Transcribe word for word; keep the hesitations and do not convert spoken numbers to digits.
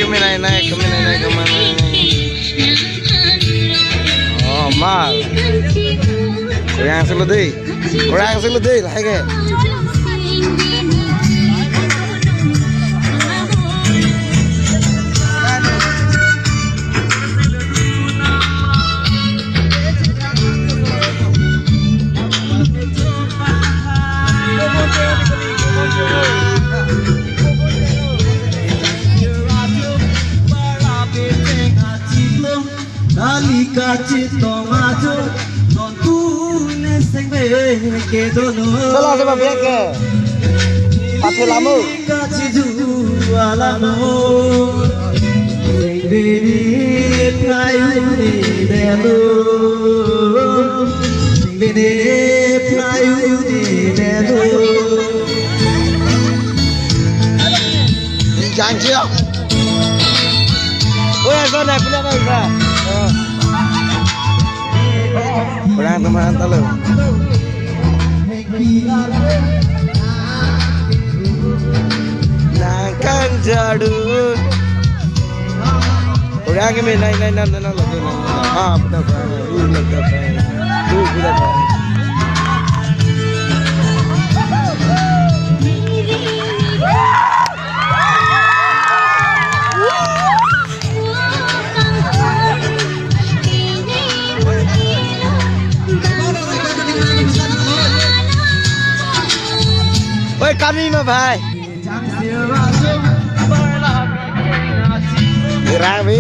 Kami nai nai, kami nai nai, kami nai nai. Oh, mal. Kurang selo dei. Kurang selo dei, lahai ke. Kalika chetong ajo, non tune sengbe kedo non. Sala seba biak ke. Pathe lamo. Kalika cheju alamo. Sengbe ni prayu ni delo. Sengbe ni prayu ni delo. Janji ya. Oh ya, sana, pulang, pulang. Oh. Kurang teman, talo. Nangkan jadu. Kurang kami, nai, nai, nai, nai, nai, nai, nai. Ah, betul, betul. Uh, betul, betul. Uh, betul, betul. Oi, kami ma bhai. Gerang bi.